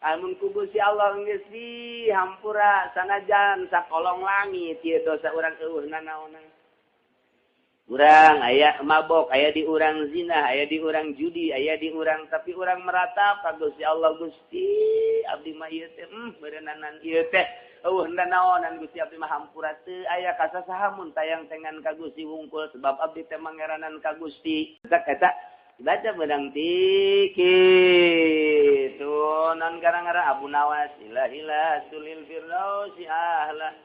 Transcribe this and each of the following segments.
Amun ku Gusti Allah geus dihampura sanajan sakolong langit ieu dosa urang eueuh nanaonan. Urang aya mabok, aya di urang zina, aya di urang judi, aya di urang tapi urang meratap ka Gusti Allah. Gusti abdi mah ieu teh beurenanan ieu teh eueuh nanaonan Gusti abdi mah hampura teu aya kasasaha mun tayang tengan ka Gusti wungkul sebab abdi teh mangeranan ka Gusti. Eta dibaca beudang ti kitu non gara-gara Abu Nawas ilahila sulil firdausi ahla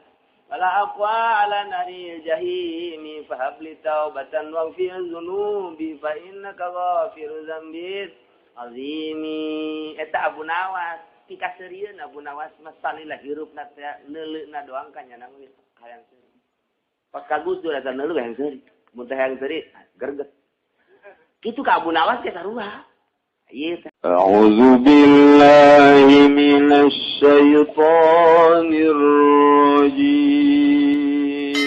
wala aqwa ala naril jahimi fahabli taubatan waghfir dzunubi fa innaka ghafiru dzambil azimi. Eta Abu Nawas pikaseurieun Abu Nawas mah salila hirupna teh neuleuna doang ka nyana geus hayang seuri. Pas ka Gus Dur eta neuleuh hayang seuri. Mun teh hayang seuri gerget. Kitu ka Abu Nawas ge sarua. Ieu teh. A'udzu billahi minasy syaithanir rajim.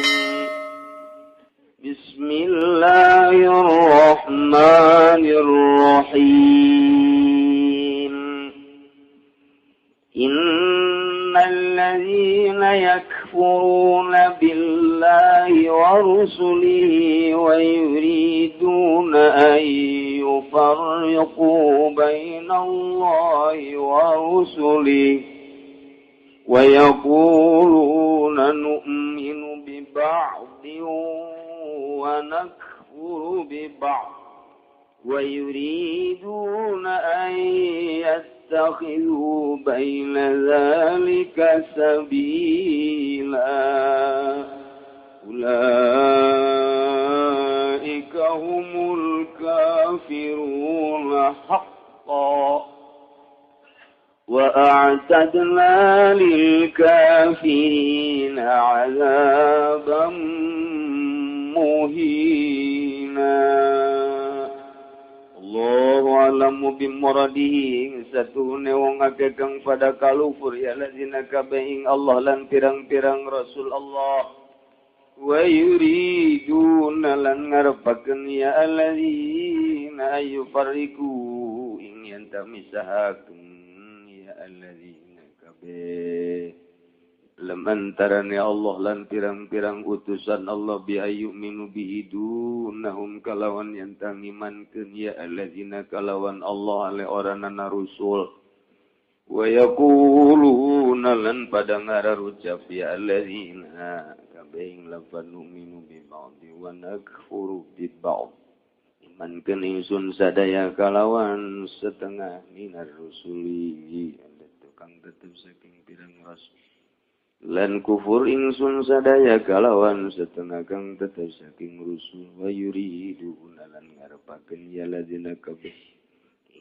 Bismillahirrahmanirrahim. Innal ladzina yakfuruna billahi wa rusulihi wa yuriduna an yufarriqu bainallahi wa rusulihi wa yaquluna nu'minu bi ba'din wa nakfuru bi ba'd wa yuriduna an yattakhidhu baina dhalika sabila. Ulaika humul kafiruna haqqan wa a'tadna lil kafirina 'adzaban muhina. Allahu a'lamu bimuradihi satune wong akeh kang pada kalufur ya lazina kabeh Allah lan pirang-pirang Rasul Allah wa yuriduna lan ngarepakeun ya alladzina ayufarriqu ing yen tamisahakeun ya alladzina kabeh lam antarane Allah lan pirang-pirang utusan Allah bi ayyuminu bihi dunahum kalawan yen tangimankeun ya alladzina kalawan Allah ale oranana rusul wa yaquluna lan pada ngararucap ya alladzina kabeh lafan nu'minu bi ba'di wa nakfuru bi ba'd imankeun ingsun sadaya kalawan setengah minar rusuli tukang tetep saking pirang rasul lan kufur ingsun sadaya kalawan setengah kang tetep saking rusul wa yuriduna lan ngarepakeun ya ladzina kabeh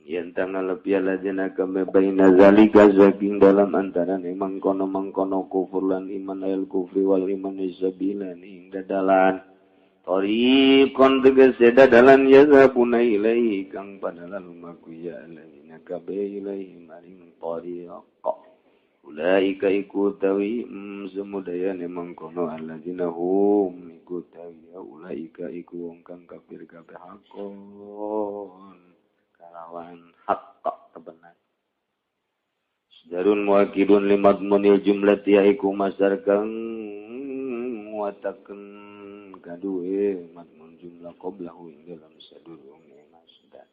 yen tangalep ya ladzina kabeh baina zalika saking dalam antarane mangkono-mangkono kufur lan iman al kufri wal iman sabila ing dadalan tariqon tegese dadalan yazabuna ilaihi kang padha lumaku ya ladzina kabeh ilaihi maring tariq. Ulaika iku tawi semudayane mangkono alladzina hum iku tawi ulaika iku wong kang kafir kabeh hakon kalawan hak kebenaran. Darun muakidun limadmunil jumlati iku masar kang wataken kaduwe madmun jumlah qablahu ing dalam sadurunge masdar.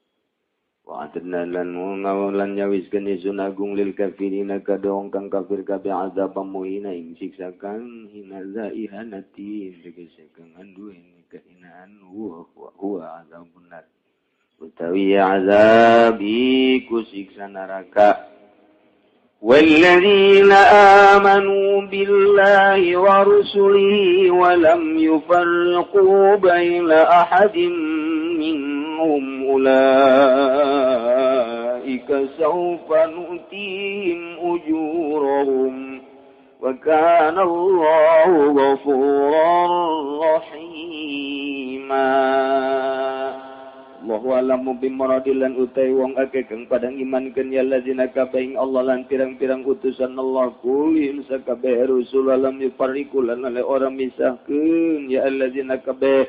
Wa atadna lan ngawalan nyawiskeun ingsun agung lil kafirina kadong kang kafir kabeh azab muhina ing siksa kang hina zaihanati tegese kang anduweni kehinaan huwa huwa azabun nar utawi azabi ku siksa neraka. والذين آمنوا بالله ورسله ولم يفرقوا بين أحد منهم أولئك سوف نؤتيهم أجورهم وكان الله غفورا رحيما. Allahu a'lamu bimuradihi lan utai wong akeh kang padang imankeun ya alladzina kabeh Allah lan pirang-pirang utusan Allah kulim sakabeh rusul lam yufarriqu lan ale ora misahkeun ya alladzina kabeh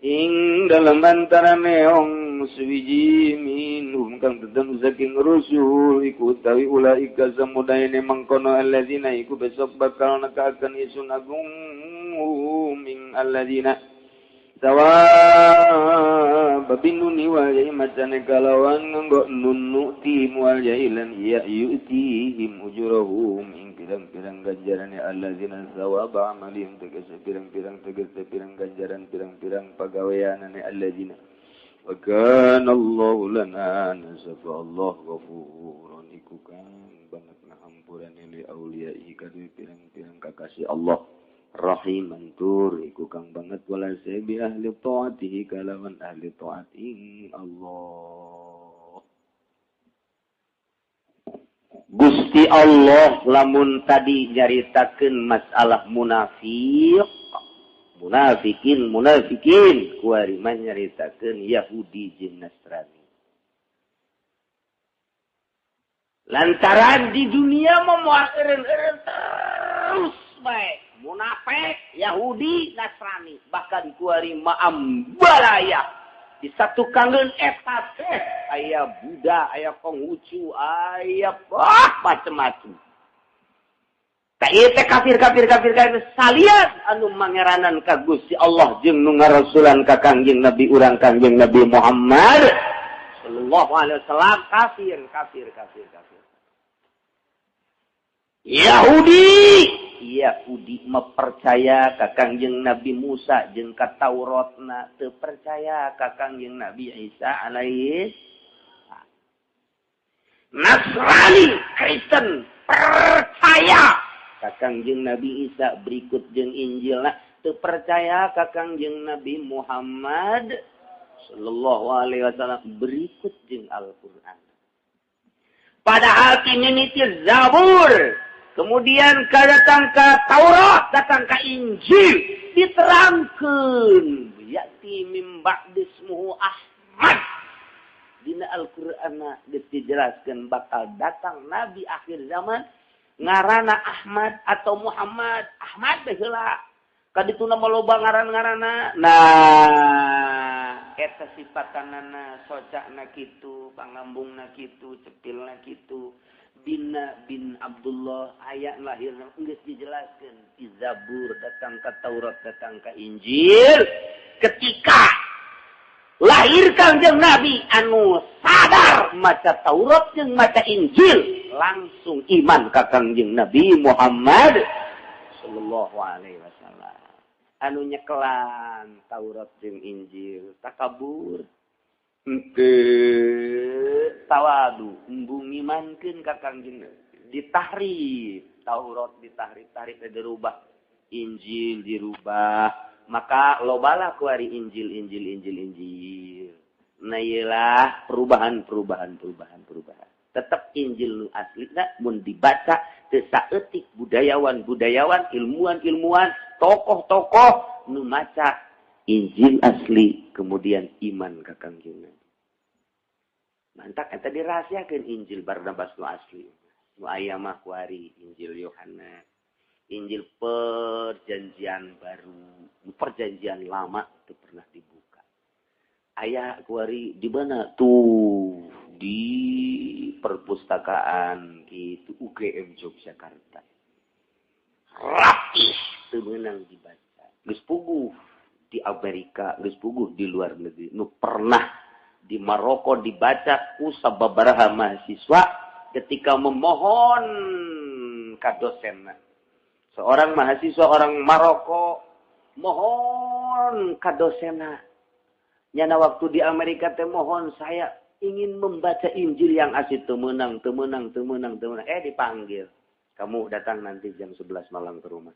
ing dalem antarane wong kang suwiji minhum kang tetep saking rusul iku utawi ulaika samudaene mangkono alladzina iku besok bakal nekaken isun agung min alladzina sawab binuni wal ya'i macane kalawan nganggo nun nu'tihim wal ya'i lan ya yu'tihim ujurahum ing pirang-pirang ganjarane alladzina sawaba amalihim tegese pirang-pirang tegese pirang ganjaran pirang-pirang pagaweanane alladzina wa kana Allahu lana nasafa Allah ghafurun iku kang banget ngahampurane li auliyaihi kadue pirang-pirang kakasih Allah rahiman tur iku kang banget walase bi ahli taatihi kalawan ahli taat ing Allah. Gusti Allah lamun tadi nyaritakeun masalah munafik, munafikin, munafikin, kuari mah nyaritakeun Yahudi jeung Nasrani. Lantaran di dunia mah moal eureun-eureun terus bae. Munafik, Yahudi, Nasrani, bahkan kuari ma'am balaya di satu kangen eta teh aya Buddha, aya Konghucu, aya macem-macem. Tah ieu teh kafir kafir kafir kafir salian anu mangeranan ka Gusti Allah jeung nu ngarasulan ka Kangjeng Nabi urang Kangjeng Nabi Muhammad sallallahu alaihi wasallam kafir kafir kafir kafir. Yahudi Yahudi mempercaya ka Kangjeng Nabi Musa jeung ka Tauratna, teu percaya ka Kangjeng Nabi Isa alaihi. Nasrani Kristen percaya ka Kangjeng Nabi Isa berikut jeung Injilna, teu percaya ka Kangjeng Nabi Muhammad sallallahu alaihi wasallam berikut jeung Al-Qur'an. Padahal mimiti Zabur, kemudian datang ke Taurat, datang ke Injil, diterangkeun ya'ti mim ba'dismuhu Ahmad. Dina Al-Qur'an geus dijelaskeun bakal datang nabi akhir zaman ngaranna Ahmad atau Muhammad. Ahmad bae heula. Kadituna mah loba ngaran-ngaranna. Nah, eta sifatanana socakna kitu, pangambungna kitu, cepilna kitu. Bina bin Abdullah ayat lahirna geus dijelaskeun di Zabur, datang ka Taurat, datang ka Injil. Ketika lahir Kangjeng Nabi anu sadar maca Taurat jeung maca Injil, langsung iman ka Kangjeng Nabi Muhammad sallallahu alaihi wasallam. Anu nyekelan Taurat jeung Injil takabur henteu tawadu embung ngimankeun ka Kangjeng Nabi. Ditahrif Taurat, ditahrif-tahrif dirubah, Injil dirubah, maka lobalah kuari Injil Injil Injil Injil. Nah iyalah perubahan perubahan perubahan perubahan. Tetap Injil nu aslina mun dibaca teu saeutik budayawan-budayawan, ilmuwan-ilmuwan, tokoh-tokoh nu maca Injil asli kemudian iman ka Kangjeng Nabi. Mantak eta dirahasiakeun Injil Barnabas nu asli. Nu aya mah kuari Injil Yohanes, Injil perjanjian baru, perjanjian lama teu pernah dibuka. Aya kuari di mana tuh? Di perpustakaan gitu UGM Yogyakarta. Rapih teu meunang dibaca. Geus puguh di Amerika, geus puguh di luar negeri. Nu pernah di Maroko dibaca ku sababaraha mahasiswa ketika memohon ka dosenna. Seorang mahasiswa orang Maroko mohon ka dosenna. Nyana waktu di Amerika teh mohon saya ingin membaca Injil yang asli, teu meunang, teu meunang, teu meunang, teu meunang. Dipanggil. Kamu datang nanti jam 11 malam ke rumah.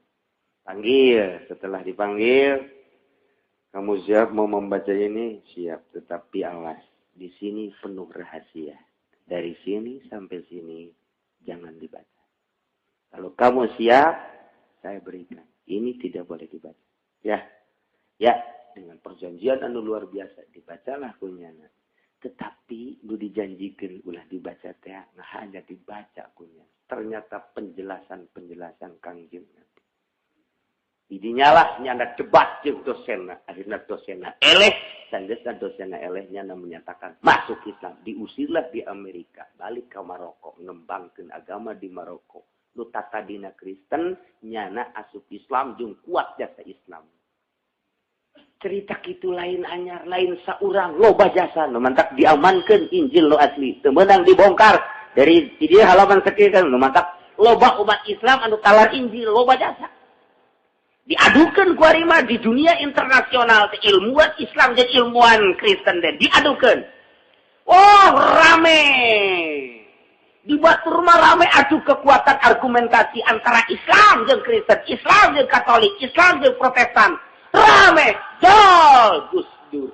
Panggil. Setelah dipanggil, kamu siap mau membaca ini? Siap. Tetapi awas, di sini penuh rahasia. Dari sini sampai sini jangan dibaca. Kalau kamu siap, saya berikan. Ini tidak boleh dibaca. Ya. Ya, dengan perjanjian anu luar biasa dibacalah kunyana. Tetapi nu dijanjikan ulah dibaca teh nah hanya dibaca kunyana. Ternyata penjelasan-penjelasan Kangjeng Nabi. Didinyalah nyana debat jeung dosenna, akhirna dosenna eleh, sanggeusna dosenna eleh nyana menyatakan masuk Islam, diusirlah di Amerika, balik ke Maroko, ngembangkeun agama di Maroko. Nu tatadina Kristen nyana asup Islam jeung kuat jasa Islam. Cerita kitu lain anyar, lain saurang, loba jasa nu mantak diamankeun Injil nu asli, teu meunang dibongkar dari di dieu halaman sakieu kan nu mantak loba umat Islam anu talar Injil loba jasa. Diadukan ku mah di dunia internasional ilmuwan Islam dan ilmuwan Kristen deh diadukan. Oh, rame. Dibuat rumah rame adu kekuatan argumentasi antara Islam dan Kristen, Islam dan Katolik, Islam dan Protestan. Rame. Jol Gus Dur.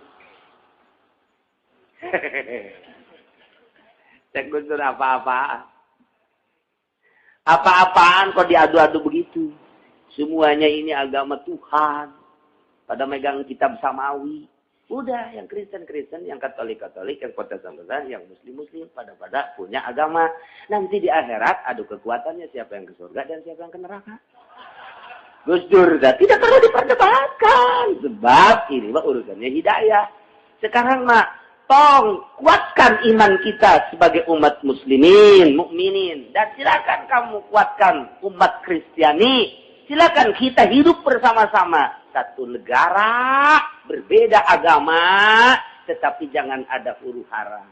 Cek Gus Dur apa-apaan. Apa-apaan kok diadu-adu begitu? Semuanya ini agama Tuhan. Pada megang kitab samawi. Udah, yang Kristen-Kristen, yang Katolik-Katolik, yang Protestan-Protestan, yang Muslim-Muslim, pada-pada punya agama. Nanti di akhirat adu kekuatannya siapa yang ke surga dan siapa yang ke neraka. Gus Dur, tidak perlu diperdebatkan. Sebab ini mah urusannya hidayah. Sekarang mah, tong kuatkan iman kita sebagai umat muslimin, mukminin. Dan silakan kamu kuatkan umat Kristiani. Silakan kita hidup bersama-sama. Satu negara, berbeda agama, tetapi jangan ada huru hara.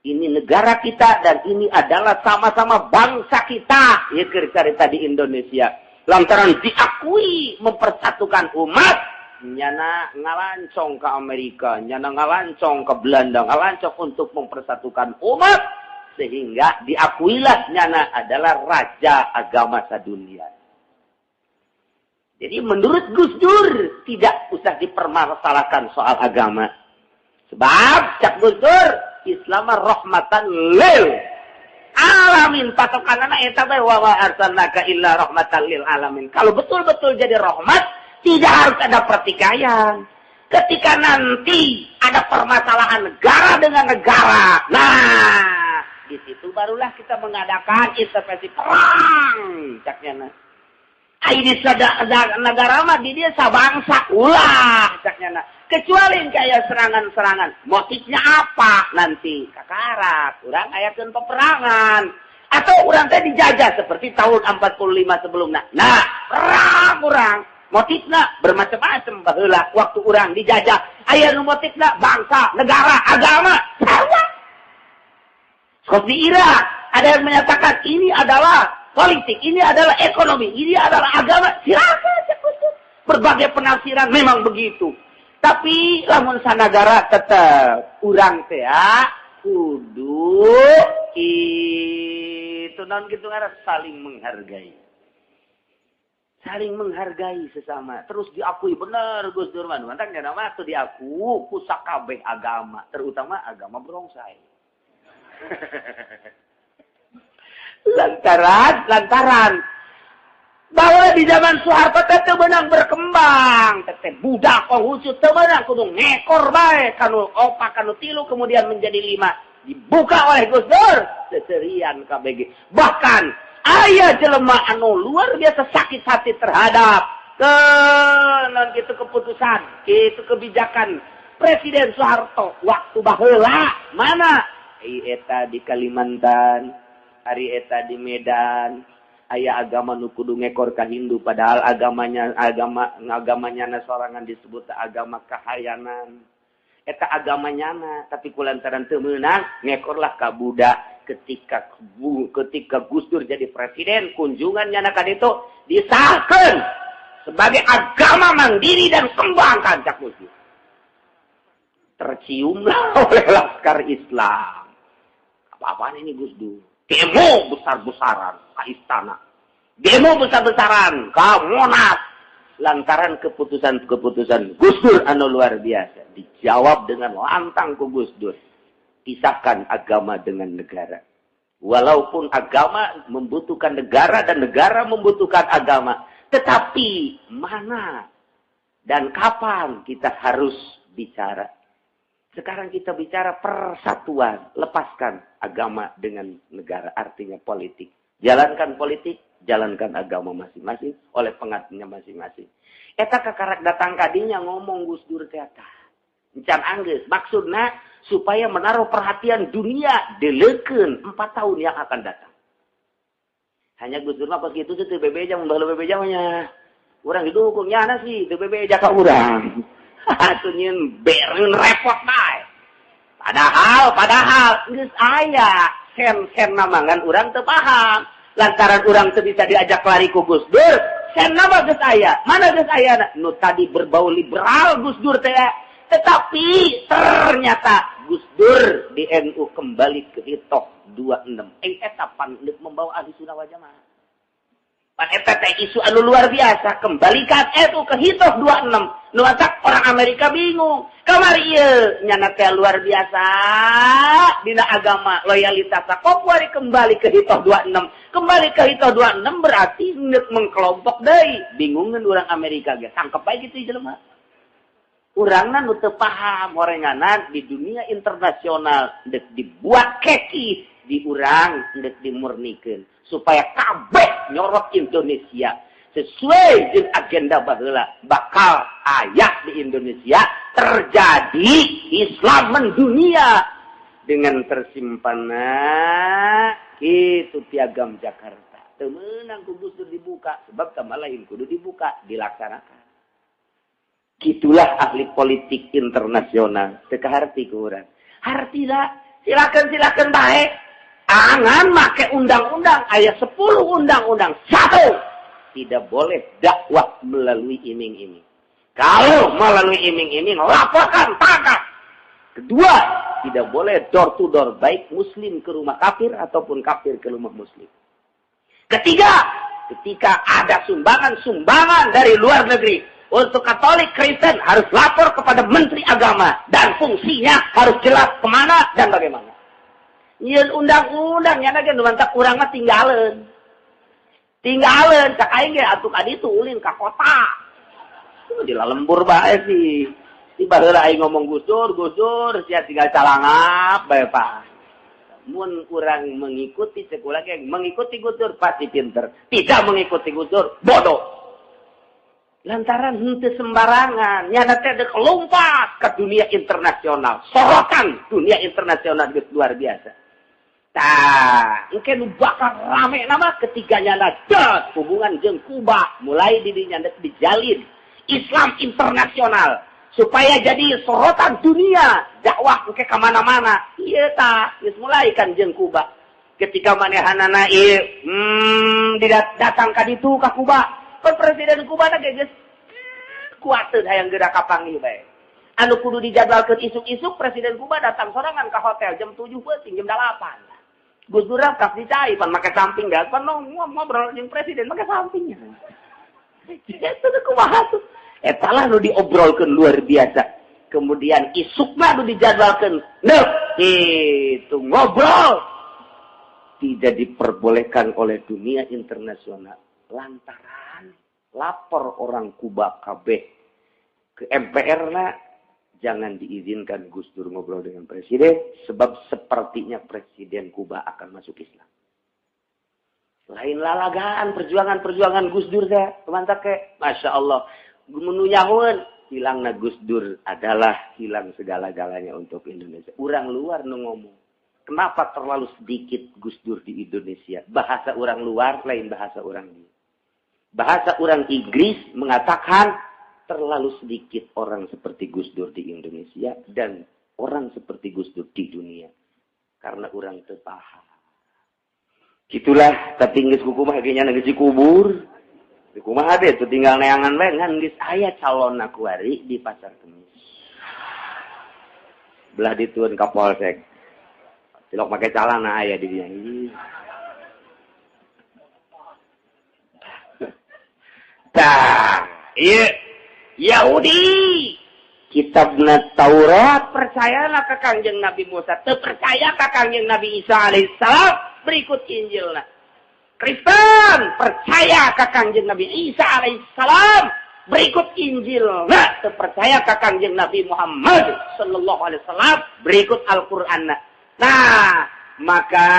Ini negara kita dan ini adalah sama-sama bangsa kita. Ya cerita di Indonesia. Lantaran diakui mempersatukan umat, nyana ngalancong ke Amerika, nyana ngalancong ke Belanda, ngalancong untuk mempersatukan umat. Sehingga diakuilah nyana adalah raja agama sedunia. Jadi menurut Gus Dur tidak usah dipermasalahkan soal agama. Sebab cak Gus Dur Islam rahmatan lil alamin, patokanana eta bae wa ma arsalnaka illa rahmatan lil alamin. Kalau betul-betul jadi rahmat tidak harus ada pertikaian. Ketika nanti ada permasalahan negara dengan negara, nah di situ barulah kita mengadakan intervensi perang caknya. Ai di negara mah di dia sabangsa ulah caknya. Kecuali kayak serangan-serangan. Motifnya apa nanti? Kakarak, urang ayakeun peperangan atau urang teh dijajah seperti tahun 45 sebelumnya. Nah, perang urang. Motifnya bermacam-macam baheula waktu urang dijajah. Aya nu motifna bangsa, negara, agama. Sarua. Seperti Irak, ada yang menyatakan ini adalah politik, ini adalah ekonomi, ini adalah agama. Silakan, berbagai penafsiran memang begitu. Tapi lamun sanagara tetap urang teh kudu itu non gitu ngaran saling menghargai. Saling menghargai sesama. Terus diakui bener Gus Dur mah. Mantak nya mah tuh diaku ku sakabeh agama, terutama agama berongsai. Lantaran bahwa di zaman Soeharto teh teu meunang berkembang, teh budak Konghucu teu meunang kudu ngekor bae kanu opat kanu tilu kemudian menjadi 5. Dibuka oleh Gus Dur seserian KBG. Bahkan aya jelema anu luar biasa sakit hati terhadap ke non kitu keputusan, kitu kebijakan Presiden Soeharto waktu baheula mana? Ai eta di Kalimantan, ari eta di Medan, aya agama nu kudu ngekor ka Hindu padahal agamanya agamanya sorangan disebut agama kahayanan. Eta agamanya na, tapi kulantaran teu meunang ngekorlah ka Buddha. Ketika Gus Dur jadi presiden, kunjungannya ka ditu disahkeun sebagai agama mandiri dan kembangkan cak Gus Dur. Terciumlah oleh laskar Islam. Apa-apaan ini Gus Dur? Demo besar-besaran ke istana. Demo besar-besaran ke Monas. Lantaran keputusan-keputusan Gus Dur anu luar biasa. Dijawab dengan lantang ku Gus Dur. Pisahkan agama dengan negara. Walaupun agama membutuhkan negara dan negara membutuhkan agama. Tetapi mana dan kapan kita harus bicara? Sekarang kita bicara persatuan. Lepaskan agama dengan negara. Artinya politik. Jalankan politik, jalankan agama masing-masing oleh penganutnya masing-masing. Eta kakarak datang kadinya ngomong Gus Dur teh tah. Encan anggeus maksudna supaya menaruh perhatian dunia deleukeun 4 tahun yang akan datang. Hanya Gus Dur mah kos kitu teu bebeja mun baheula bebeja mah nya. Urang didukung nyana sih teu bebeja ka urang. Atuh nyieun bereun repot bae. Padahal geus aya sen-sen namangan urang teu paham. Lantaran urang teu bisa diajak lari ku Gus Dur, sen nama geus aya. Mana geus aya nu tadi berbau liberal Gus Dur teh. Tetapi ternyata Gus Dur di NU kembali ke Hitoh 26. Eta pan membawa ahli sunnah wal jamaah. Pan eta teh isu anu luar biasa, kembalikan NU ke Hitoh 26. Nu matak orang Amerika bingung. Kamari ieu nyana teh luar biasa dina agama loyalitas kok wari kembali ke Hitoh 26. Kembali ke Hitoh 26 berarti neuk mengkelompok deui. Bingungeun urang Amerika ge. Tangkep bae kitu jelema. Urangna nu teu paham horenganan di dunia internasional deuk dibuat keki di urang deuk dimurnikeun supaya kabeh nyorot Indonesia sesuai jeung agenda baheula bakal aya di Indonesia terjadi Islam mendunia dengan tersimpanna kitu piagam Jakarta teu meunang ku Gus Dur dibuka sebab tambah lain kudu dibuka dilaksanakan. Gitulah ahli politik internasional. Teu kaharti ku urang. Hartina silakan bae. Angan make undang-undang aya 10 undang-undang. 1, tidak boleh dakwah melalui iming-iming. Kalau melalui iming-iming laporkan, tangkap. Kedua, tidak boleh door to door baik muslim ke rumah kafir ataupun kafir ke rumah muslim. Ketiga, ketika ada sumbangan-sumbangan dari luar negeri untuk Katolik Kristen harus lapor kepada Menteri Agama dan fungsinya harus jelas kemana dan bagaimana. Nyeun undang-undang nya ge nu mantak urang mah tinggaleun. Tinggaleun cak aing ge atuh ka ditu ulin ka kota. Di lalembur bae sih. Di baheula aing ngomong Gus Dur, Gus Dur sia tinggal calangap bae Pak. Mun urang mengikuti cek ulah ge mengikuti Gus Dur pasti pinter. Tidak mengikuti Gus Dur bodoh. Lantaran henteu sembarangan, nyana teh deuk lompat ke dunia internasional. Sorotan dunia internasional geus luar biasa. Tah, engke nu bakal rame nama ketika nyana det hubungan jeung Kuba mulai di dinya deuk dijalin Islam internasional supaya jadi sorotan dunia, dakwah engke ka mana-mana. Ieu tah geus mulai kan jeung Kuba. Ketika manehanana ieu datang ka ditu ka Kuba. Kan presiden Kuba teh geus kuateun hayang geura kapanggih bae. Anu kudu dijadwalkeun isuk-isuk presiden Kuba datang sorangan ka hotel jam 7 peuting jam 8. Gus Dur kas dicai pan make samping da pan ngobrol jeung presiden make sampingnya. Eta teh kumaha tuh? Eta lah nu diobrolkeun luar biasa. Kemudian isuk mah nu dijadwalkeun. Neuh, itu ngobrol tidak diperbolehkan oleh dunia internasional lantaran lapor orang Kuba KB ke MPR na jangan diizinkan Gus Dur ngobrol dengan presiden sebab sepertinya presiden Kuba akan masuk Islam. Lain lalagaan perjuangan-perjuangan Gus Dur teh mantap ke Masya Allah menunyaun hilangna Gus Dur adalah hilang segala-galanya untuk Indonesia. Orang luar nu ngomong kenapa terlalu sedikit Gus Dur di Indonesia? Bahasa orang luar lain bahasa orang dia. Bahasa orang Inggris mengatakan terlalu sedikit orang seperti Gus Dur di Indonesia dan orang seperti Gus Dur di dunia. Karena orang teu paham. Gitulah, tapi geus kumaha ge nya geus dikubur. Kumaha deh tuh tinggal neangan bae ngan geus aya calon kuari di Pasar Kemis. Belah ditueun ka polsek. Tilok make calana aya di dinya. Tah, ieu Yahudi kitabna Taurat percayalah ka Kangjeng Nabi Musa, teu percaya ka Kangjeng Nabi Isa alaihissalam, berikut Injilna. Kristen percaya ka Kangjeng Nabi Isa alaihissalam, berikut Injilna, teu percaya ka Kangjeng Nabi Muhammad sallallahu alaihi wasallam, berikut Al-Qur'anna. Nah, maka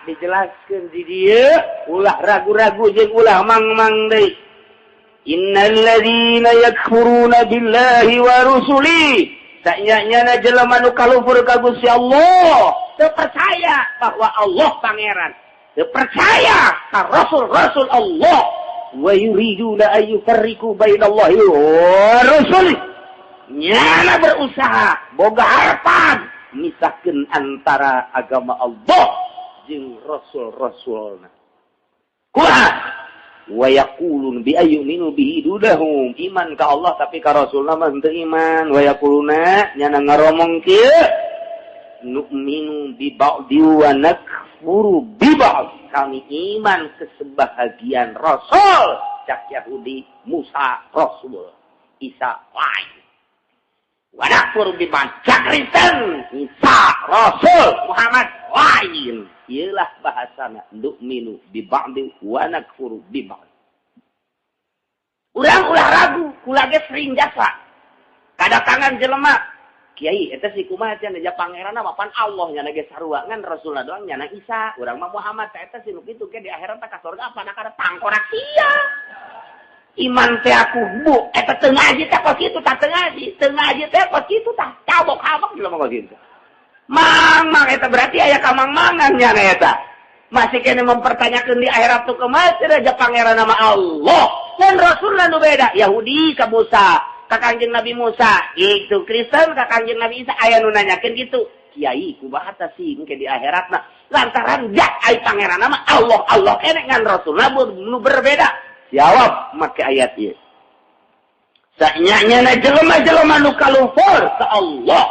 Dijelaskeun di dieu ulah ragu-ragu jeung ulah mang-mang deui. Innal ladzina yakfuruna billahi wa rusulihi sanyanya jelema nu kalufur ka Gusti Allah, teu percaya bahwa Allah pangeran, teu percaya ka rasul-rasul Allah, wa yuriduna ay yufarriqu bainallahi wa rusulihi. Nyana berusaha boga harapan misahkeun antara agama Allah jeung rasul-rasulna. Kumaha? Wa yaqulun bi ayyuminu bihi dudahum, iman ka Allah tapi ka rasulna mah henteu iman. Wa yaquluna nyana ngaromong kieu, nu'minu bi ba'di wa nakfuru bi ba'd, kami iman ke sebahagian rasul. Cak Yahudi Musa rasul, Isa lain. Wa nakfuru bi ba'd, cak Kristen Isa rasul, Muhammad lain. Iyalah bahasana nu'minu bi ba'di wa nakfuru bi ba'd. Urang ulah ragu, kula ge sering jasa. Kadatangan jelema, kiai eta si kumaha cenah ja pangeranna mah pan Allah nya ge sarua ngan rasulna doang nyana Isa, urang mah Muhammad eta si nu kitu ge di akhirat ka surga apa kana tangkorak sia. Iman teh aku bu, eta teu ngaji teh kos kitu tah teu ngaji, teu ngaji teh kos kitu tah cabok-cabok jelema kos kitu. Mang-mang eta berarti aya kamang-mangan nya eta. Masih kene mempertanyakan di akhirat tu kumaha cenah ja pangeran nama Allah. Dan rasulna nu beda, Yahudi ka Musa, ka Kangjeng Nabi Musa, gitu Kristen ka Kangjeng Nabi Isa aya nu nanyakeun kitu. Kiai kumaha tah sih engke di akhiratna? Lantaran jak ai pangeran nama Allah, Allah kene ngan rasulna nu berbeda. Jawab make ayat ieu. Sanyanya jelema-jelema nu kalufur ka Allah,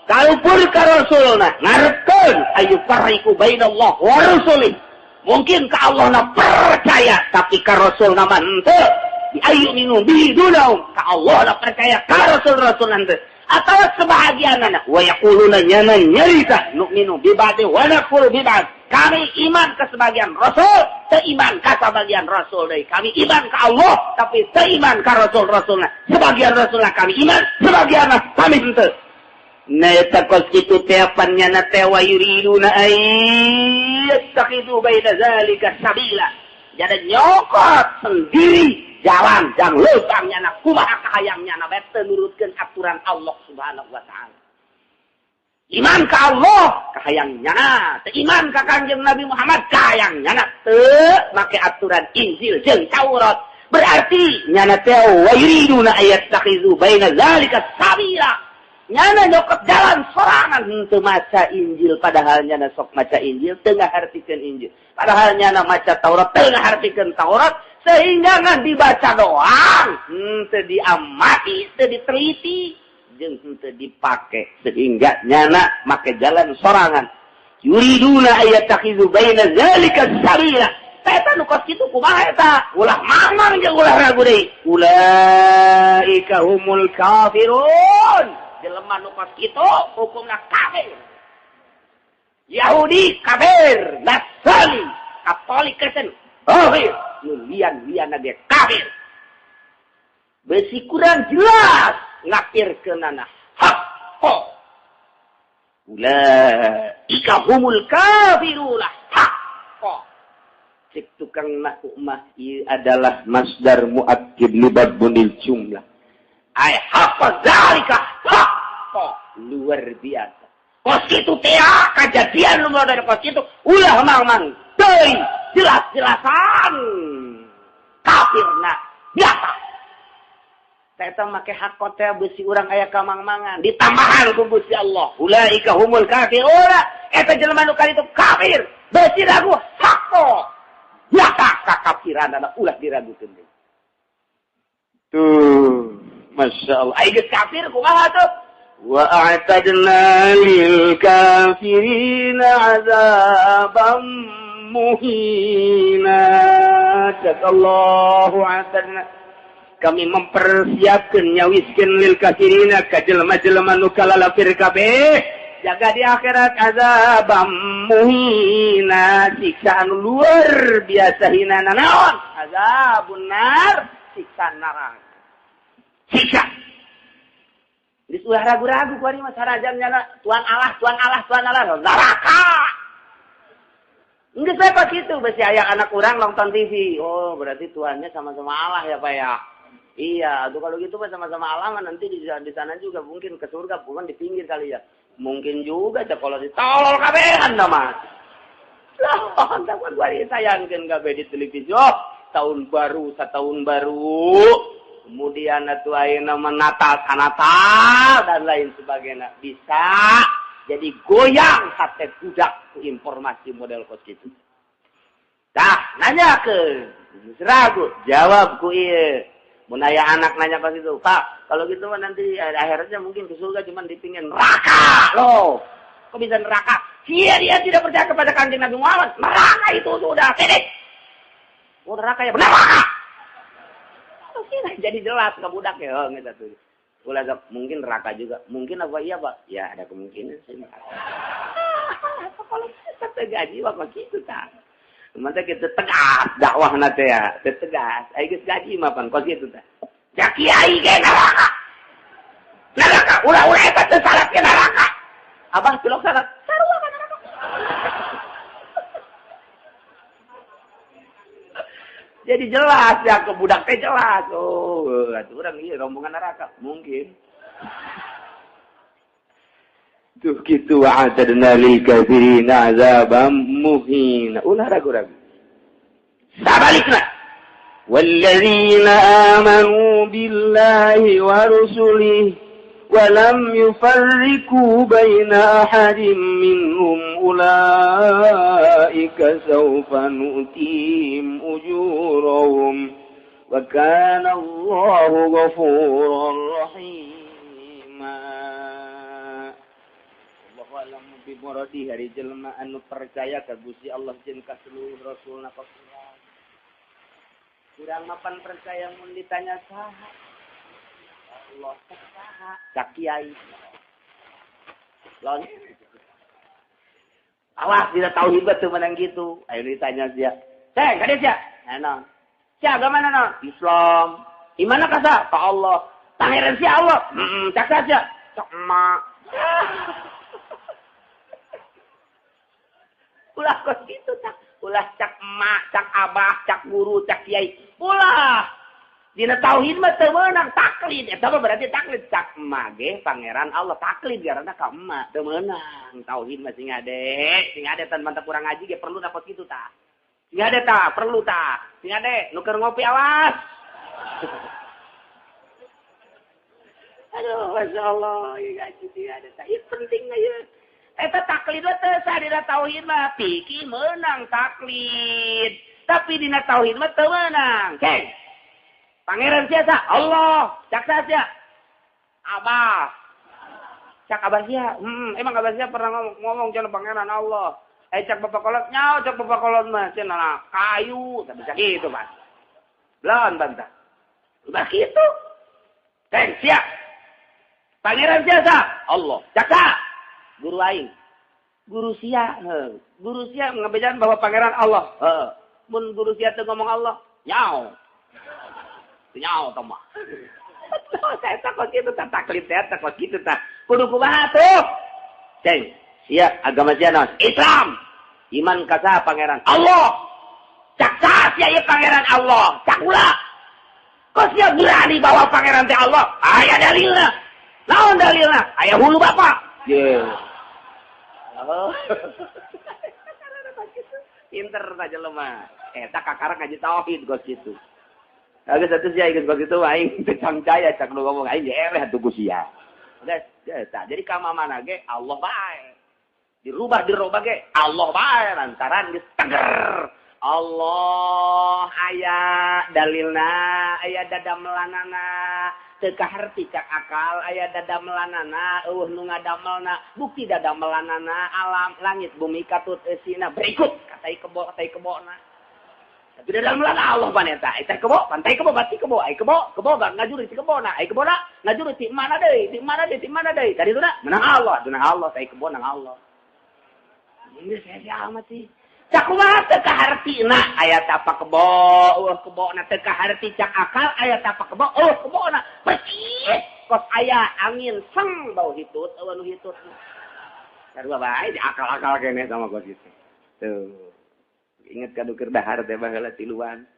kalufur ka rasulna, ngarepkeun ayu farriqu bainallah wa rasulih. Mungkin ka Allah na percaya tapi ka rasulna mah henteu. Bi ayyuminu bi dunahum, ka Allah na percaya ka rasul-rasul henteu. Atawa sebahagianana wa yaquluna nyana nyarita nu'minu bi ba'di wa nakfuru bi ba'd. Kami iman ke sebagian rasul, teu iman ka sebagian rasul deui. Kami iman ka Allah tapi teu iman ka rasul-rasulna. Sebagian rasulna kami iman, sebagian kami henteu. Na eta kos kitu teh pan nyana teh wa yuriduna ay yattakhidhu baina zalika sabila. Jadi nyokot sendiri jalan jang leumpang nyana kumaha kahayang nyana bae teu nurutkeun aturan Allah Subhanahu wa taala. Iman ka Allah kahayang nyana, teu iman ka Kangjeng Nabi Muhammad kahayang nyana teu make aturan Injil jeung Taurat. Berarti nyana teh wa yuriduna ay yattakhidhu baina zalika sabila. Nyana nyokot jalan sorangan henteu maca Injil padahal nyana sok maca Injil teu ngahartikeun Injil. Padahal nyana maca Taurat teu ngahartikeun Taurat sehingga ngan dibaca doang henteu diamati, teu diteliti jeung henteu dipake sehingga nyana make jalan sorangan. Yuriduna ayattakhidhu baina zalika sabila. Eta nu kos kitu kumaha eta? Ulah mamang jeung ulah ragu deui. Ulaika humul kafirun. Jelema nu kos kitu hukumna kafir. Yahudi kafir, Nasrani, Katolik, Kristen kafir, nu lian-lianna ge kafir. Besi kurang jelas ngafirkeunana hak kok. Ulaika humul kafiruna hak kok. Cek tukang nahwu mah ieu adalah masdar muakkid libad bunil jumlah. Ay haqqa zalika haqqa, luar biasa. Kos kitu teh kajadian nu dari kos kitu ulah mang-mang teuing jelas-jelasan kafirna biasa. Eta make hak teh beusi urang aya kamang-mangan ditambahan ku Gusti Allah. Ulaika humul kafiruna, eta jelema nu kali itu kafir, beusi ragu haqqa. Biasa kakafiranana ulah diragukeun deui. Tuh, Masya Allah. Ai geus kafir kumaha tuh? Wa a'tadna lil kafirina 'adzaban muhina. Allahu a'tadna. Kami mempersiapkan nyawiskeun lil kafirina ka jelema-jelema nu kalalafir kabeh. Jaga di akhirat azabam muhina, siksaan luar biasa hina naon? Azabun nar, siksa neraka. Siksa. Geus ulah ragu-ragu kuari mah sarajan nyana Tuhan Allah, Tuhan Allah, Tuhan Allah, neraka. Enggak saya pak gitu, besi aya anak urang nonton TV. Oh, berarti Tuhannya sama-sama Allah ya Pak ya. Iya, tuh kalau gitu Pak sama-sama Allah nanti di sana juga mungkin ke surga bukan di pinggir kali ya. Mungkin juga cek kalau ditolol kabehan dah mah. Lah, kan gua disayangkeun kabeh di televisi. Oh, tahun baru, setahun baru. Kemudian atuh ayeuna mah Natal, Natal dan lain sebagainya. Bisa jadi goyang hati budak informasi model kos gitu. Dah, nanya ke ragu, jawab ku ieu. Mun aya anak nanya pas itu, Pak, kalau gitu mah nanti akhirnya mungkin ke surga cuman di pinggir neraka loh. Kok bisa neraka? Dia tidak percaya kepada Kanjeng Nabi Muhammad. Neraka itu sudah titik. Oh, neraka ya neraka. Oh, jadi jelas ke budak ya, oh, gitu tuh. Ulah mungkin neraka juga. Mungkin apa iya, Pak? Ya, ada kemungkinan sih. Kalau kita gaji mah gitu ta. Mantap kita tegas dakwah nate ya, tegas. Ayo geus gaji mah pan kos kitu tah. Ja kiai ge neraka. Neraka ulah-ulah eta teu salat ge neraka. Abah cilok salat, sarua ka neraka. Jadi jelas ya ke budak teh jelas. Oh, atuh urang ieu rombongan neraka mungkin. Tuh kitu wa'atadna lil kafirina azaban muhina. Ulah ragu-ragu. Sabalikna. Walladzina amanu billahi wa rusulihi wa lam yufarriqu baina ahadin minhum ulaika sawfa nu'tihim ujurahum wa kana Allahu ghafuran rahima. Bimorodi hari jelema anu percaya ka Gusti Allah jeung ka seluruh rasulna ka urang. Urang mapan percaya mun ditanya saha? Allah saha? Ka kiai. Lawan awas tidak tahu hebat tuh menang gitu. Ayo ditanya dia. Ceng, kades ya? Naon? Sia agama naon? Islam. Imana ka sa? Ka Allah. Pangeran sia Allah. Heeh, cak sia. Cak emak. Ulah kos gitu cak, ulah cak emak, cak abah, cak guru, cak kiai. Ulah. Dina tauhid mah teu meunang taklid. Eta mah berarti taklid cak emak ge pangeran Allah taklid karena ka emak teu meunang. Tauhid mah sing ade, sing ade tan mantap kurang ngaji ge perlu dapat kitu tah. Sing ade tah, perlu tah. Sing ade nu keur ngopi awas. Aduh, masyaallah, ieu ngaji sing ade tah. Ieu penting ieu. Eta taklid teh sah dina tauhid mah fikih meunang taklid tapi dina tauhid mah teu meunang. Ceng. Pangeran sia sa Allah, cak sia. Abah. Cak abah sia. Emang abah sia pernah ngomong cenah pangeran Allah. Eh cak bapak kolot nyao cak bapak kolot mah cenah kayu tapi cak kitu Pak. Lawan bantah. Udah kitu. Ceng sia. Pangeran sia sa Allah. Cak sa. Guru aing. Guru sia, heuh. Guru sia ngebejaan bahwa pangeran Allah. Heeh. Mun guru sia teu ngomong Allah, nyao. Teu nyao tah mah. Saya takut kitu tah taklid teh takut kitu tah. Kudu kumaha tuh? Ceng, sia agama sia naon? Islam. Iman ka saha pangeran? Allah. Cak saha sia ieu pangeran Allah? Cak ulah. Kok sia berani bawa pangeran teh Allah? Aya dalilna. Naon dalilna? Aya hulu bapak. Yeah. Oh. Pinter saja lemah. Eta kakara ngaji tauhid gos kitu. Geus atuh sia geus gos kitu aing teu cangcaya cak nu ngomong aing eleh atuh ku sia. Geus eta. Jadi ka mana ge Allah bae. Dirubah dirubah ge Allah bae lantaran geus teger. Allah aya dalilna, aya dadamelanana. Teu kaharti cak akal aya dadamelanana, eueuh nu ngadamelna, bukti dadamelanana alam langit bumi katut eusina berikut katai kebo katai kebona. Tapi dadamelan Allah pan eta, eta kebo, pantai kebo bati kebo, ai kebo, kebo ngajuri ti kebona, ai kebona ngajuri ti mana deui, ti mana deui, ti mana deui. Tadi tuna menang Allah, menang Allah, tai kebo nang Allah. Ini saya amat sih. Cak kumaha teu kahartina aya tapak kebo, eueuh kebona teu kaharti cak akal aya tapak kebo, eueuh kebona percis kos aya angin seng bau hitut eueuh nu hitut. Sarua bae di akal-akal keneh sama kos kitu. Tuh. Ingat ka keur dahar teh baheula tiluan.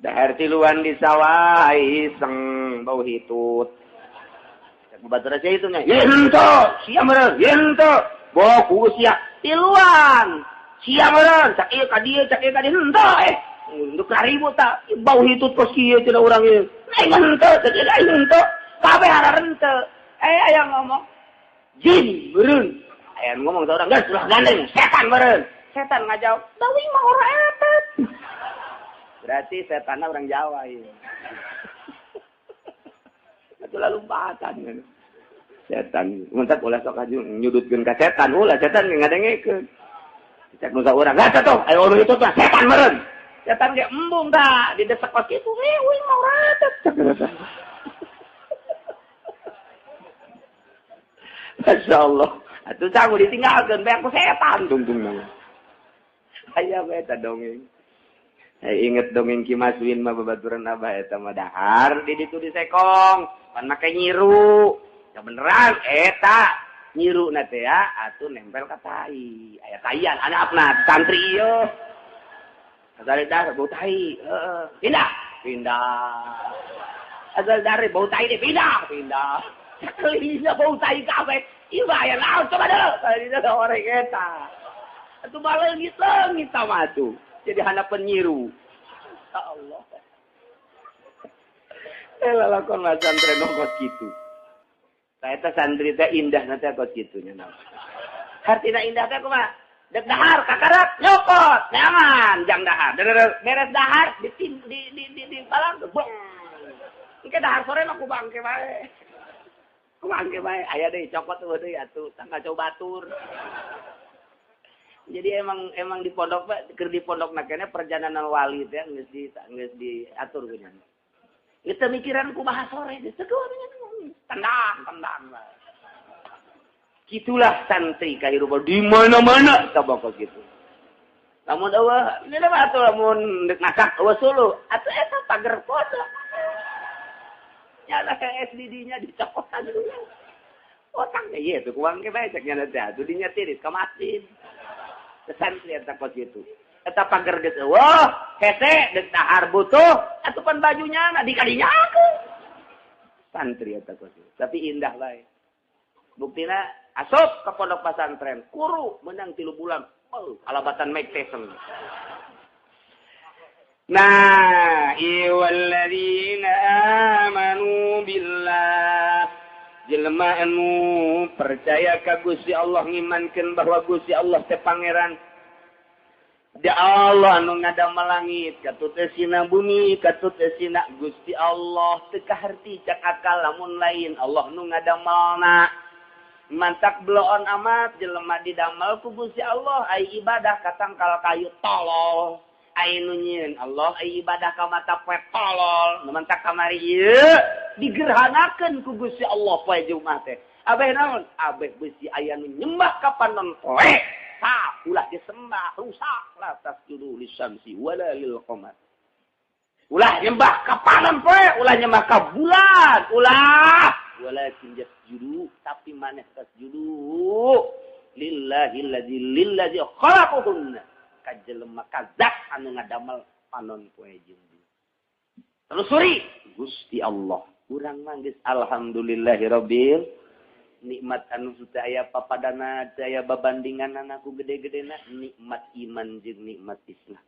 Dahar tiluan di sawah iseng bau hitut. Cek batur sia itu nya. Ye henteu, sia meureun, ye henteu. Boku sia tiluan. Sia meureun, cak ieu ka dieu, cak ieu ka dieu henteu eh. Untuk ribut ta, bau hitut kos kieu cenah urang ieu. Aing henteu, cek ieu aing henteu. Kabeh hararenteu. Eh aya ngomong jin meureun. Aya ngomong saurang geus ulah gandeng, setan meureun. Setan ngajawab, "Bawi mah ora eta." Berarti setanna orang Jawa ieu. Atuh lalumpatan. Setan, mentak ulah sok aju nyudutkeun ka setan, ulah setan ngadengekeun. Cek nu saurang, "Geus atuh, ayo urang itu tah setan meureun." Setan ge embung tah, didesek kos kitu, "Eh, uing mah ora eta." Masya Allah. Atuh sangu ditinggalkeun bae ku setan tungtung mah. Aya bae eta dongeng. Inget dongeng Ki Maswin mah babaturan abah eta mah dahar di ditu disekong, pan make nyiru. Ya beneran eta nyiru na teh ya atuh nempel ka tai. Aya taian anakna santri ieu. Asal dahar bau tai, heeh. Pindah, pindah. Asal dahar bau tai deh pindah, pindah. Sakalinya bau tai kabeh. Ieu aya naon coba deui. Tadi orang eta. Atuh baleungit leungit mah atuh. Jadi hanapan nyiru. Ya Allah. Lalakon mah santri kos kitu. Eta santri teh indah nanti kos kitu nya naon. Hartina indah teh kumaha? Dek dahar kakarak nyokot nyaman jang dahar. Beres dahar di di di di balang bong. Engke dahar sore mah ku bangke bae. Ku bangke bae aya deui cokot eueuh deui atuh tangga coba batur. Jadi emang di pondok keur di pondok nakene perjalanan wali teh geus di geus diatur geuning. Ieu mikiran kumaha sore geus teu tendang tendang. Kitulah santri kahirupan di mana-mana tabaka kitu. Lamun eueuh ini mah atuh lamun deuk masak eueuh suluh atuh eta pager pondok. Nyala SDD-nya dicokotan dulu. Otaknya ieu tuh kuang ke bae cek nya teh atuh dinya tiris ka masjid. Santri eta kos kitu. Eta pager geus eueuh, hese deuk dahar butuh, atuh pan bajunya na dikadinyakeun. Santri eta kos kitu. Tapi indah bae. Buktina asup ka pondok pesantren, kuru menang 3 bulan. Oh, alabatan Mike Tyson. Nah, walladzina amanu billah. Jelema anu percaya ka Gusti Allah ngimankeun bahwa Gusti Allah teh pangeran. Dia Allah anu ngadamel langit, katut esina bumi, katut esina Gusti Allah teu kaharti cak akal lamun lain Allah nu ngadamelna. Mantak bloon amat jelema didamel ku Gusti Allah ai ibadah ka tangkal kayu tolol. Ai nu nyieun Allah ai ibadah ka mata poe tolol. Nu mantak kamari ieu digerhanakeun ku Gusti Allah poe Jumat teh. Abeh naon? Abeh beusi aya nu nyembah ka panon poe. Tah ulah disembah rusak la tasjudu lisyamsi wala lil qamar. Ulah nyembah ka panon poe, ulah nyembah ka bulan, ulah. Walakin jasjudu tapi maneh tasjudu lillahi allazi lillazi khalaqahunna. Ka jelema kazat anu ngadamel panon poe jeung bumi. Telusuri Gusti Allah. Urang mah geus alhamdulillahirabbil nikmat anu teu aya papadana, teu aya babandinganana ku gede-gedena nikmat iman jeung nikmat Islam.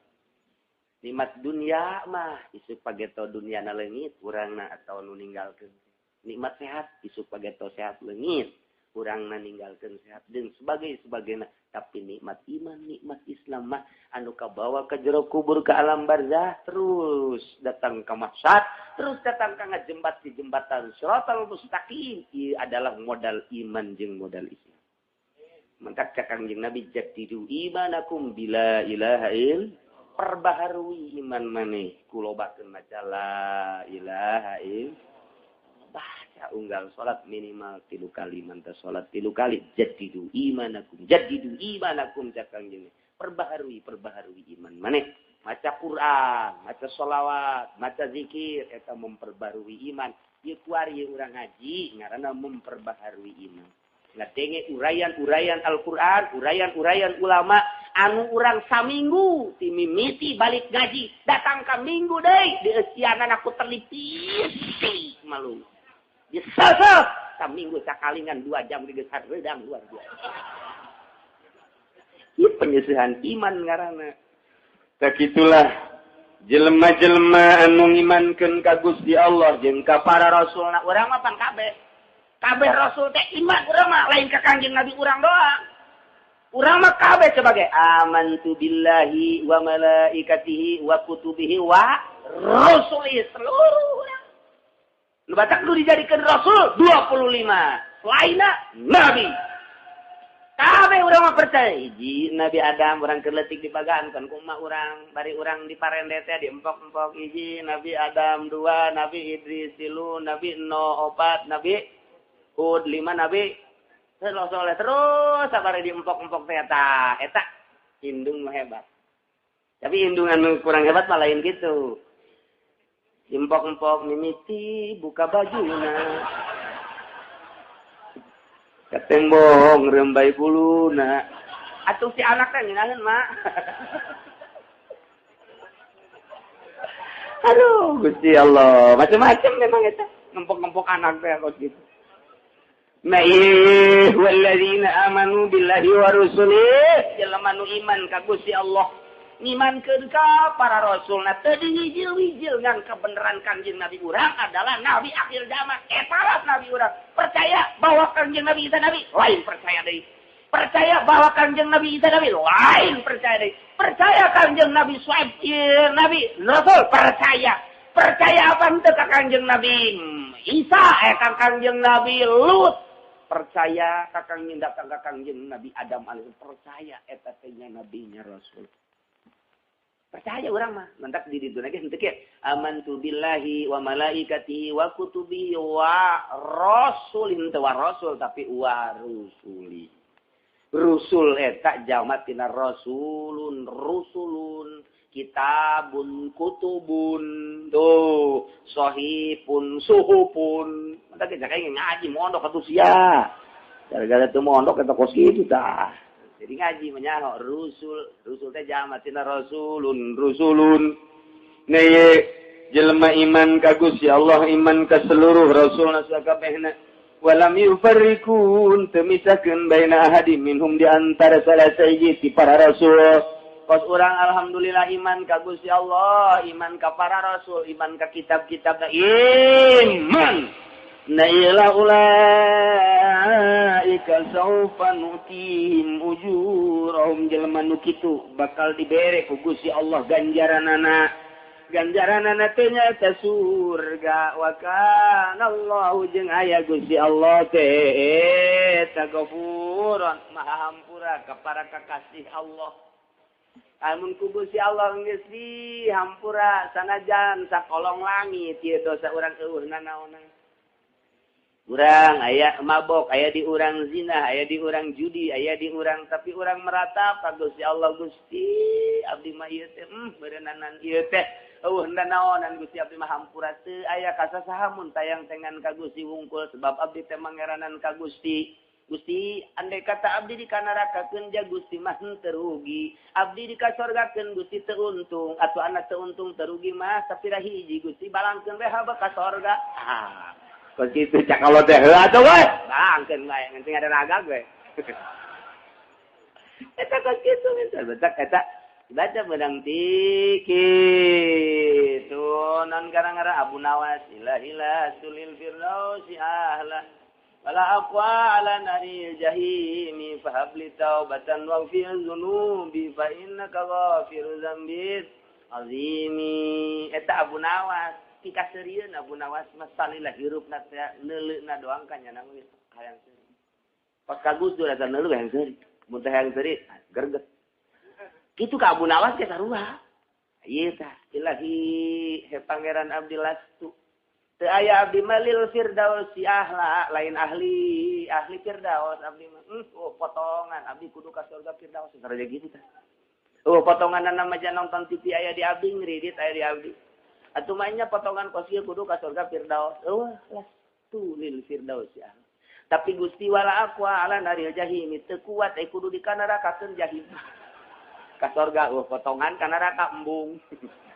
Nikmat dunia mah isuk pageto duniana leungit urangna atawa nu ninggalkeun. Nikmat sehat isuk pageto sehat leungit urangna ninggalkeun sehat jeung sebagainya. Tapi nikmat iman, nikmat Islam mah anu kabawa ka jero kubur ka alam barzah terus datang ka mahsyar, terus datang ka ngajembat di jembatan siratal mustaqim. Ieu adalah modal iman jeung modal Islam. Mantak cak Kangjeng Nabi jadidu imanakum bila ilaha il, perbaharui iman maneh kulobakeun maca la ilaha il. Baca unggal salat minimal 3 kali, mantap salat 3 kali jadidu imanakum cak Kangjeng. Perbaharui iman maneh. Maca Quran, maca sholawat, maca zikir eta memperbarui iman. Ieu kuari urang ngaji ngaranna memperbaharui iman. Ngadenge uraian-uraian Al-Qur'an, uraian-uraian ulama Anu urang saminggu ti mimiti balik ngaji datang ka minggu deui dieusianan aku terlipis malu. Disesep saminggu sakalingan 2 jam geus hareudang luar biasa. Ieu penyesihan iman ngaranna. Sakitulah jelema-jelema anu ngimankeun ka Gusti Allah jeung ka para rasulna urang mah pan kabeh. Kabeh rasul teh iman urang mah lain ka Kangjeng Nabi urang doang. Urang mah kabeh sebagai amantu billahi wa malaikatihi wa kutubihi wa rusulihi seluruh urang. Nu batak nu dijadikeun rasul 25. Lainna nabi. Kabeh urang mah percaya hiji Nabi Adam urang keur leutik dibagankeun ku emak urang, bari urang diparende teh diempok-empok hiji Nabi Adam, 2 Nabi Idris, 3 Nabi Nuh, 4 Nabi Hud, 5 Nabi terus soleh terus sabari diempok-empok teh eta eta indung mah hebat. Tapi indungan nu kurang hebat mah lain kitu. Diempok-empok mimiti buka bajuna. Katembong rembai buluna. Atuh si anak teh ngeunaheun mak. Aduh, Gusti Allah, macam-macam memang eta ngempok-ngempok anak teh kos gitu. Ma'ih walladzina amanu billahi wa rusulihi, jelema nu iman ka Gusti Allah, ngimankeun ka para rasulna teu dihijil-hijil ngan kebenaran Kangjeng Nabi urang adalah nabi akhir zaman. Eta lah nabi urang. Percaya bahwa Kangjeng Nabi Isa nabi, lain percaya deui. Percaya bahwa Kangjeng Nabi Isa nabi, lain percaya deui. Percaya Kangjeng Nabi Suaib nabi rasul, percaya. Percaya apa henteu ka Kangjeng Nabi Isa ka Kangjeng Nabi Lut. Percaya ka Kangjeng datang ka Kangjeng Nabi Adam alaihi percaya eta teh nya nabinya rasul. Percaya orang mah, mentak di ditu lagi henteu kieu. Amantu billahi wa malaikatihi wa kutubihi wa rasulin, teu wa rasul tapi wa rusuli. Rusul eta jamak tina rasulun, rusulun, kitabun, kutubun, tuh sahihun, suhufun. Mentak ge kayak ngaji mondok atuh sia. Gara-gara teu mondok eta kos kitu tah. Jadi ngaji menyaho rusul, rusul teh jamak tina rasulun, rusulun. Neye jelema iman ka Gusti Allah, iman ka seluruh rasulna sakabehna. Walam yufarriqun, teu misahkeun baina ahadin minhum di antara salah sahiji ti para rasul. Kos urang alhamdulillah iman ka Gusti Allah, iman ka para rasul, iman ka kitab-kitabna, iman. Na ila ulaika saufa nutihim ujurahum, jelema nu kitu bakal dibere ku Gusti Allah ganjaranana. Ganjaranana teh nyaeta surga. Wa kana Allahu jeung aya Gusti Allah teh eta Ghafuran, Maha Hampura ka para kakasih Allah. Amun ku Gusti Allah geus dihampura sanajan sakolong langit ieu dosa urang eueuh nanaonan. Urang aya mabok, aya di urang zina, aya di urang judi, aya di urang, tapi urang meratap ka Gusti Allah. Gusti abdi mah ieu teh beurenanan ieu teh eueuh nanaonan Gusti abdi mah hampura teu aya kasasaha mun tayang tengan ka Gusti wungkul sebab abdi teh mangeranan ka Gusti. Gusti andai kata abdi dikanarakakeun ja Gusti mah henteu rugi, abdi dikasorgakeun Gusti teu untung, atuh anak teu untung teu rugi mah tapi hiji Gusti balangkeun we haba ka sorga. Ah kos kitu cak kalau teh heuh atuh we balangkeun bae ngan ada raga we. Eta kos kitu minta betak eta baca benang tiki tuh non gara-gara Abu Nawas ilahila sulil firdausi ahla wala aqwa ala naril jahimi fahabli taubatan waghfir dzunubi fa innaka ghafiru dzambi azimi. Eta Abu Nawas pikaseurieun Abu Nawas mah salilah hirupna teh neuleuna doang ka nya geus hayang seuri. Pas ka Gus Dur asa neuleuh hayang seuri. Mun teh hayang seuri gerget. Kitu ka Abu Nawas ge sarua. Ieu tah ilahi he pangeran abdi lastu. Teu aya abdi malil firdausi ahla, lain ahli, ahli firdaus abdi mah. Oh potongan abdi kudu ka surga firdaus saraja kitu tah. Oh potonganna mah nonton TV aya di abdi, ngridit aya di abdi. Atuh mah nya potongan kos ieu kudu ka surga firdaus. Oh lastu lil firdausi ahla. Tapi Gusti wala aqwa ala naril jahim teu kuat kudu dikanarakakeun jahim. Ka sorga eueuh potongan ka neraka embung.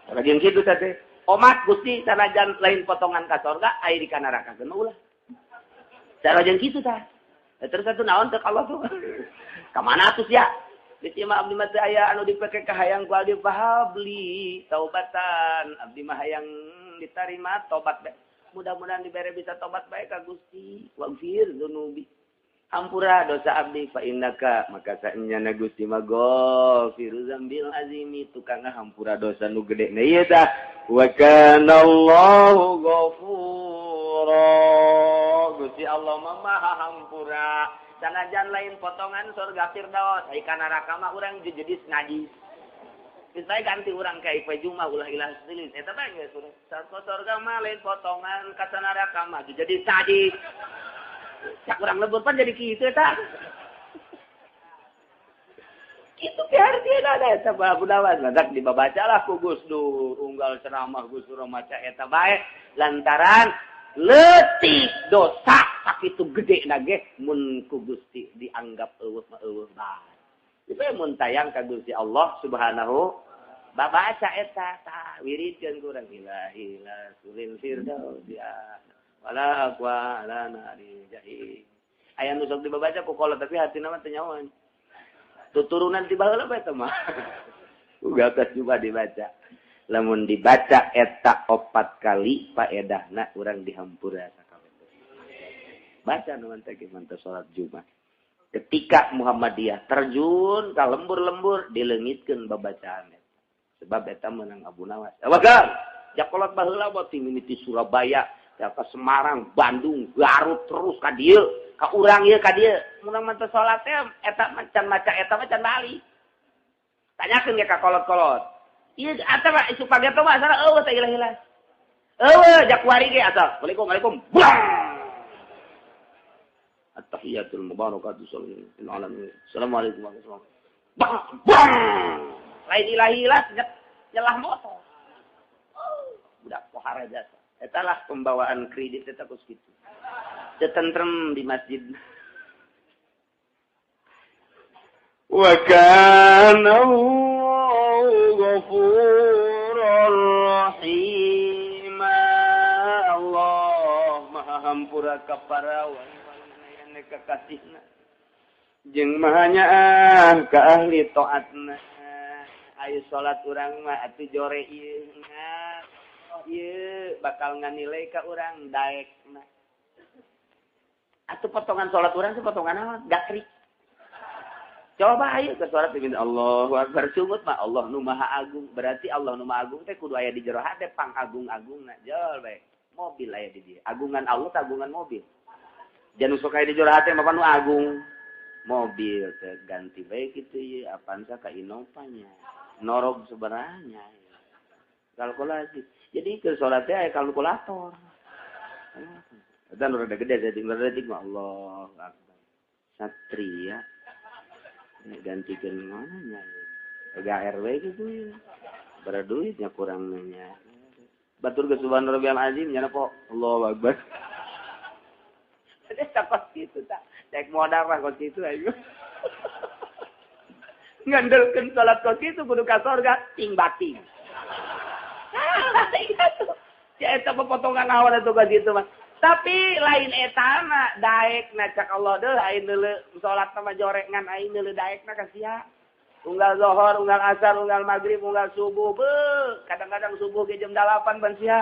Lagi kitu teh. Omat Gusti sanajan lain potongan ka sorga aya di ka neraka geus ulah. Sanajan kitu tah. Terus atuh naon teh Allah tuh. Ka mana atuh sia? Geus mah abdi mah teu aya anu dipake ka hayang ku abdi fahabli taubatan. Abdi mah hayang ditarima tobat bae. Mudah-mudahan dibere bisa tobat bae ka Gusti. Waghfir dzunubi. Ampura dosa abdi fa innaka maka saenyana Gusti mah ghafiru dzambil azimi tukang hampura dosa nu gede na ieu tah wa kana Allahu ghafura. Gusti Allah mah maha hampura sanajan lain potongan surga firdaus ai ka neraka mah urang jadi najis. Geus bae ganti urang ka ieu jumah ulah ilah silis eta bae geus surga mah lain potongan ka neraka mah jadi najis. Cak urang lebur pan jadi kitu eta. Kitu ge artina da eta budawan matak dibabacalah ku Gus Dur unggal ceramah Gus Dur maca eta bae lantaran leutik dosa sakitu gede na ge mun ku Gusti dianggap eueuh mah eueuh bae. Ieu mun tayang ka Gusti Allah Subhanahu babaca eta tah wiridkeun ku urang ilahi la sulil firdaus ya wala aqwa ala nari jahim. Aya nu sok dibabaca ku kolot tapi hatina mah teu nyahoan. Tuturunan ti baheula bae teh mah. Uga atas coba dibaca. Lamun dibaca eta 4 kali paedahna urang dihampura sakabeh. Baca nu teh mantep salat Jumat. Ketika Muhammadiyah terjun ka lembur-lembur dileungitkeun babacaan eta. Sebab eta meunang Abu Nawas. Awagal, jakolot baheula mah ti mimiti Surabaya ke Semarang, Bandung, Garut terus ka dieu, ka urang ieu ka dieu. Mun mah teu salat teh eta macan maca eta mah can balik. Tanyakeun ge ka kolot-kolot. Ieu eta mah isu pageto mah asal eueuh teh ilah-ilah. Eueuh jakuari ge asal. Assalamualaikum, waalaikum. Buang. At-tahiyatul mubarakatuh sallallahu alamin. Assalamualaikum warahmatullahi wabarakatuh. Bang, bang. Lain ilah-ilah nyelah motor. Oh, budak pohara jasa. Etalah pembawaan kredit eta kos kitu. Teu tentrem di masjid. Wa kana Allahu ghafurar rahim. Allah maha hampura ka para wali kakasihna. Jeung maha nyaah ka ahli taatna. Ayo salat urang mah atuh jore ieu. Ieu bakal nganilai ka urang daekna. Atuh potongan salat urang teh potongan naon? Gakrik. Coba ayo ke salat diminta Allahu Akbar sungut mah Allah nu Maha Agung. Berarti Allah nu Maha Agung teh kudu aya di jero hate pangagung-agungna. Jol bae. Mobil aya di dieu. Agungan Allah teh agungan mobil. Jangan sok aya di jero hate mah nu agung. Mobil teh ganti bae kitu ieu Avanza ka Innova nya. Norog sebenarnya. Kalkulasi. Jadi ke sholatnya aya kalkulator. Dan udah gede jadi ngerti mah Allah Akbar. Satria. Gantikan mana nya? GRW gitu ya. Berduitnya kurangnya. Batur ke subhana rabbiyal azim nya po. Allahu Akbar. Ada takos kitu tak. Cek modal lah kos kitu ayo. Ngandelkeun salat kos kitu kudu ka sorga ting bating. Iya tuh. Ya eta pepotongan awan atuh ka situ mah. Tapi lain eta mah daek na cak Allah deuh aing deuleu salat mah jorek ngan aing deuleu daekna ka sia. Unggal zuhur, unggal asar, unggal maghrib, unggal subuh. Beuh, kadang-kadang subuh ge jam 8 ban sia.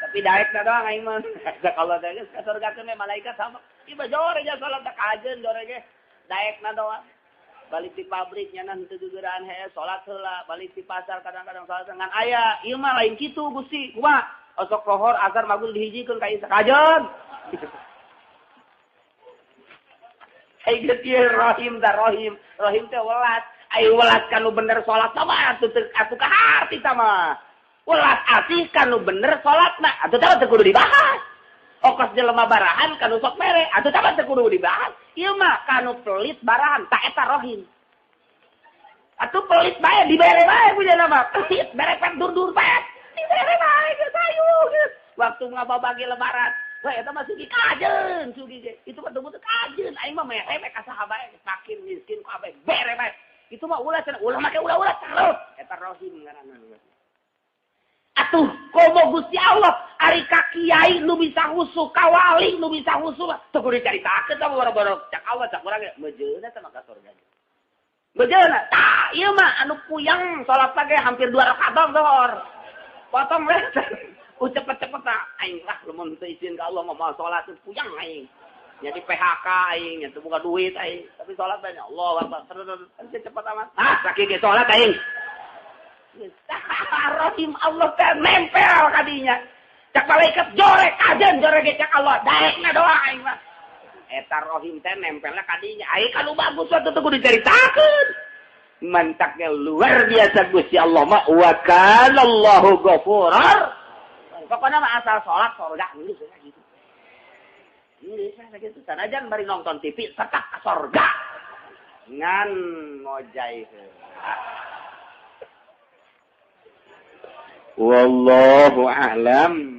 Tapi daekna doang aing mah. Cak Allah teh geus ka surgakeun malaikat sama. Ieu mah jore ja salat teh kajeun jore ge. Daekna doang. Balik di pabrik nya henteu gegeraan hee salat heula, balik di pasar kadang-kadang salat ngan aya. Ieu mah lain kitu Gusti. Kumaha? Osok lohor agar maghrib dihijikeun ka ieu sakajeun. Ai geus ieu rahim da rahim. Rahim teh welas. Ai welas kanu bener salat mah atuh atuh ka harti tah mah. Welas asih kanu bener salatna atuh tah teu kudu dibahas. Okos jelema barahan kanu sok mere atuh tah teu kudu dibahas. Ieu mah kanu pelit barahan ta eta rohim. Atuh pelit bae dibere bae punya nama. Pelit bere pet dur-dur bae. Dibere bae geus hayu geus. Waktu ngababagi lebaran, wah eta mah sugi kajeun, sugi ge. Itu mah teu kajeun, aing mah mere ka saha bae, fakir miskin kabeh bere bae. Itu kitu mah ulah cenah ulah make ulah-ulah terus eta rohim ngaranna. Atuh komo Gusti Allah ari ka kiai nu bisa khusyuk ka wali nu bisa khusyuk teu kudu dicaritakeun tah boro-boro cak Allah cak urang mejeuna teh maka surga. Mejeuna tah ieu mah anu puyang salat ge hampir 2 rakaat dohor. Potong we. Cepet-cepet tah aing lah lamun teu izin ka Allah mah moal salat puyang aing. Jadi PHK aing, nya teu boga duit aing, tapi salat banyak Allah Akbar. Cepet amat. Ah sakieu ge salat aing. Rahim Allah teh nempel kadinya. Cak malaikat jorek ajen jorek cak Allah daekna doa aing mah. Eta rohim teh nempelna kadinya. Aing kalau bagus waktu teu kudu dicaritakeun. Mantaknya luar biasa Gusti Allah mah wa kana Allahu ghafurar. Pokoknya mah asal salat surga geus gitu. Geus sakitu sanajan bari nonton TV tetap ka surga. Ngan ngojai Wallahu a'lam.